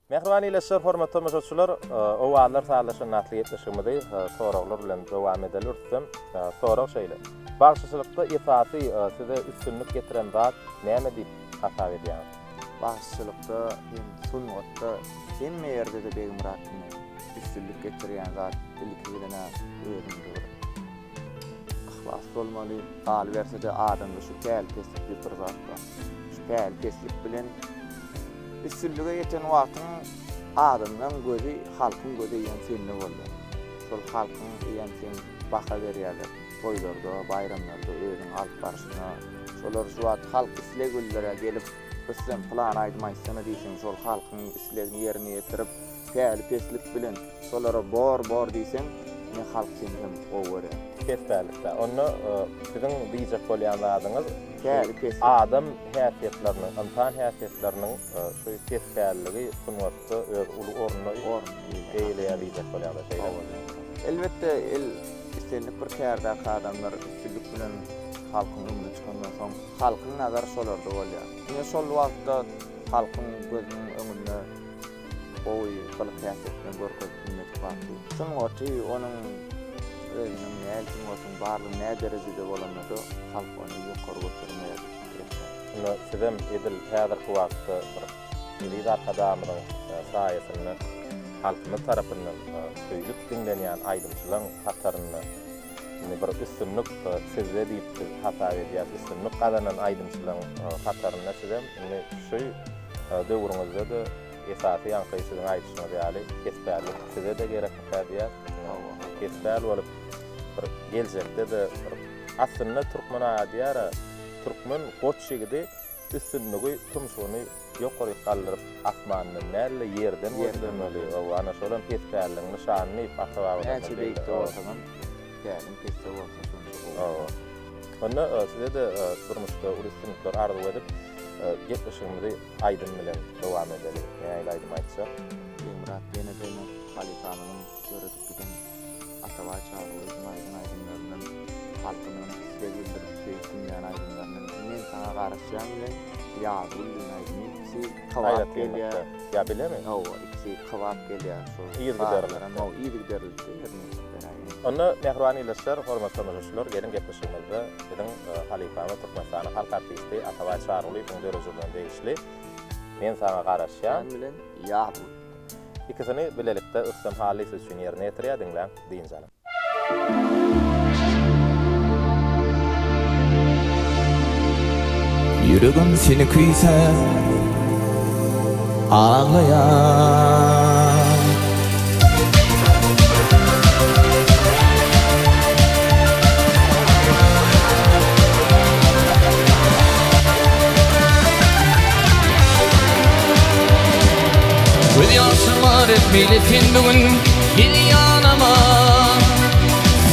Mähriban ildeşler, hormatly tomaşaçylar, Owazlar sazlaşanda atly gepleşigimizi soraglar bilen dowam edeli Rüstem. Sorag şeýle. Bagşyçylykda esasy size üstünlik getiren zat näme diýip hasap edýäňiz? Bagşyçylykda hem sungatda hemme ýerde-de Begmyrat ine üstünlik getirýän zat ilki bilen-ä özüňde bir yhlas bolmaly. Galyberse-de adamda şu päl-peslik diýip bir zat bar. Şu päl-peslik bilen Üstünlige ýeten wagtyň adamlaň gözi halkyň gözi eýýäm sende bolýar. Şol halkyň eýýäm seň baha berýärler. Toýlarda, baýramlarda özüňi alyp barşyňa. Şolar şu wagt halk isleg bildirýär gelip Rüstem pylan aýdym aýtsana diýseň şol halkyň islegini ýerine ýetirip päli peslik bilen şolara bor bor diýseň ine halk seni hem gowy görýär. Pespällikdä. Onda siziň diýjek bolýan zadyňyz Päli peslik. Adam häsiýetleriniň, ynsan häsiýetleriniň şu pespälligi sungatda öz uly ornuny eýeleýär diýjek bolýaňda, şeýlemi? Elbetde, el islendik bir kärdäki adamlar üstünlik bilen halkyň öňüne çykandan soň, halkyň nazary şolarda bolýar. Ine şol wagtda halkyň gözüniň öňünde gowy gylyk-häsiýet bilen görkezip bilmedik wagty sungaty onuň özüniň nähili sungatyň barlygy nä derejede bolanda-da halk ony ýokary götermeýär diýip pikir etýän. Indi sizem edil häzirki wagtda bir Eziz Arkadagymyzyň saýasynda halkymyz tarapyndan söýlüp diňlenýän aýdymçylaň hatarynda indi bir üstünlik sizde diýip biz hasap edýäs. Üstünlik gazanan aýdymçylaň hatarynda sizem indi şu döwrüňizde-de esasy ýaňky siziň aýdyşyňyz ýaly pespällik size-de gerekmikä diýýäs. Pespäl bolup bir geljekde-de bir aslynda türkmen aga diýýär-ä, türkmen goç ýigidi üstünligi tumşugyny ýokaryk galdyryp asmandan däl-de ýerden gözlemeli. Hawa, ana şolam pespälligiň nyşany diýip ata-babalarymyz Näçe beýikde bolsaňam päliň pesde bolsa şonça gowy. Hawa. Onda size-de durmuşda uly üstünlikler arzuw edip, gepleşigimizi aýdym bilen dowam edeli. Nähili aýdym aýtjak? Begmyrat ýene-de halypamyzyň döredip giden Atabaý Çarygulyýewiň aýdan aýdymlaryndan, halkymyzyň isleg bildirip söýüp diňlän aýdymlaryndan Men saňa garaşýan bilen Ýazgül diýen aýdymy ikisi kybap gelýär. Ýa bilemi? Hawa, ikisi kybap gelýär. Şol Yzygiderlilikde. Hawa, yzygiderlilikde ýerine ýetirip beräýen. Onda mähriban ildeşler, hormatly tomaşaçylar, geliň gepleşigimizde biziň halypamyz Türkmenistanyň halk artisti Atabaý Çarygulyýewiň döredijiligine degişli Men saňa garaşýan bilen Ýazgül. Ikisini bilelikde Rüstem Hallyýew üçin ýerine ýetirýär, diňläň, dynç alyň. Ýüregim seni küýsäp aglaýar. Göz ýaşyma resmeli sen bu gün gel ýanyma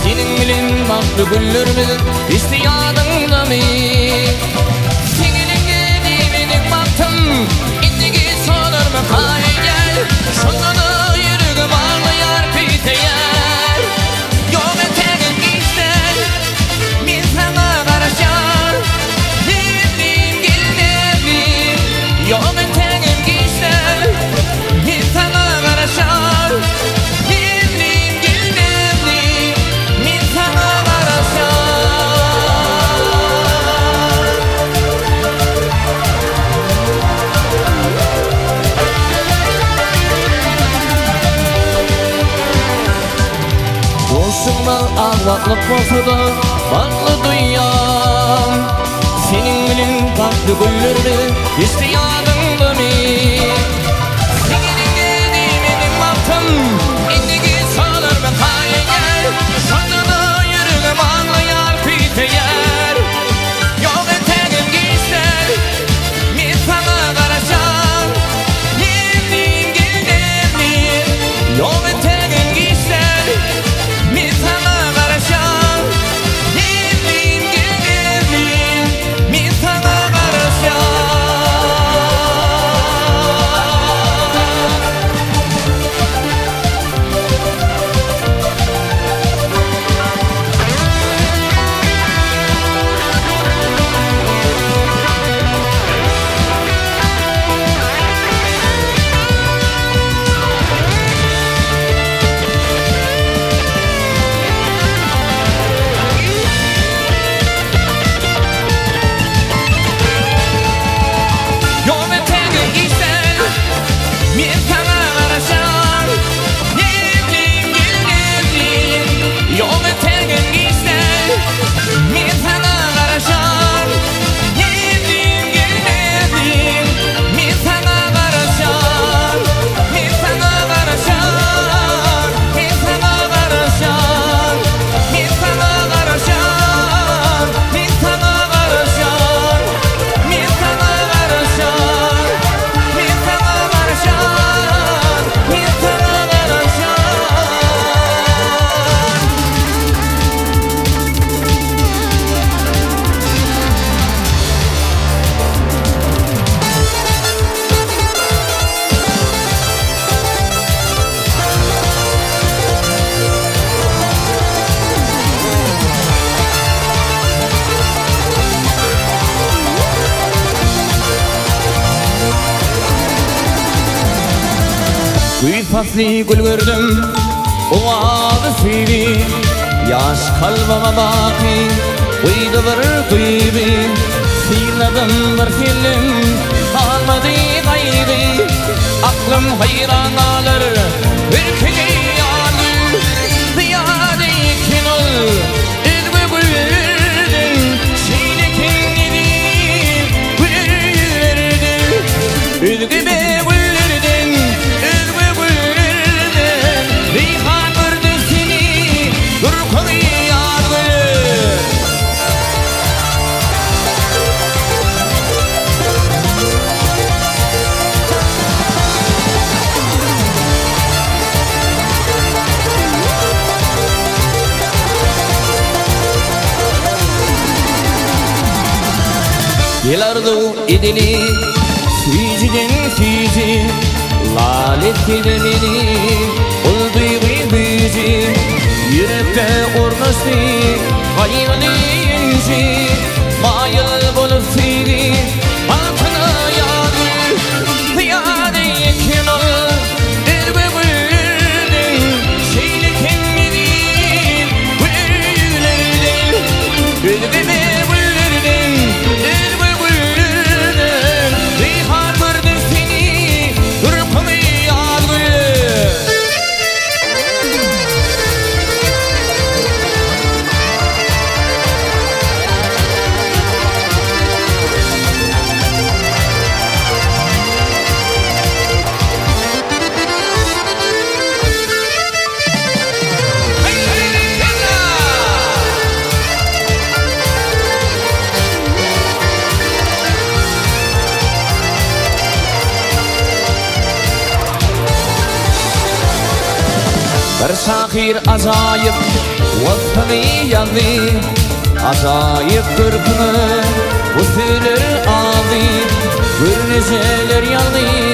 Seniň bilen bagtly günlerimiz geçdi ýadyňdamy Seň eliňde meniň bagtym indi giç bolarmy haý gel Şonda-da ýüregim aglaýar küýseýär Ýok entegem giç däl Men saňa garaşýan Geldim gelmezdim Ýok entegem giç däl Men saňa garaşýan Geldim gelmezdim Men saňa garaşýan. Goşugymyz aglatlyk bolsa-da bagtly duýýan Seniň bilen bagtly günlerimiz geçdi ýadyňdamy Seň eliňdedi meniň bagtym indi giç galarmy kaýy gel Şonda-da ýüregim aglaýar küýseýär Ýok entegem giç däl men saňa garaşan Geldim gelmezdim Ýok entegem giç däl Men saňa garaşýan Geldim gelmezdim Men saňa garaşýan. pasly gül gördüm, Owazy söýgi, Ýaş kalbyma baky guýdy bir duýgy. Synladym bir sellem, galmady gaýgy. Aklym haýran galar, ürküji ýar gül. Zyýada eken ol özge güllerden, Şeýle eken güler ýüzlerde. Özge güllerden, özge güllerden, Reýhan gördi seni, durkuňy ýar gül. Gel arzuw edeli süýjüden süýji Lal etse-de meni ol duýgy güýji Ýürekde ornaşdy gaýgyly ünji Maýyl bolup söýgi bagtyna ýar gül Zyýada eken ol özge güllerden Şeýle kemmedi güler ýüzlerden Özge güllerden, özge güllerden Reýhan gördüm seni, durkuňy ýaz güli. Bir şahyr ajaýyp waspyňy ýazdy, Ajaýyp görküňe bu sözler azdy, Görnejeler ýagdy.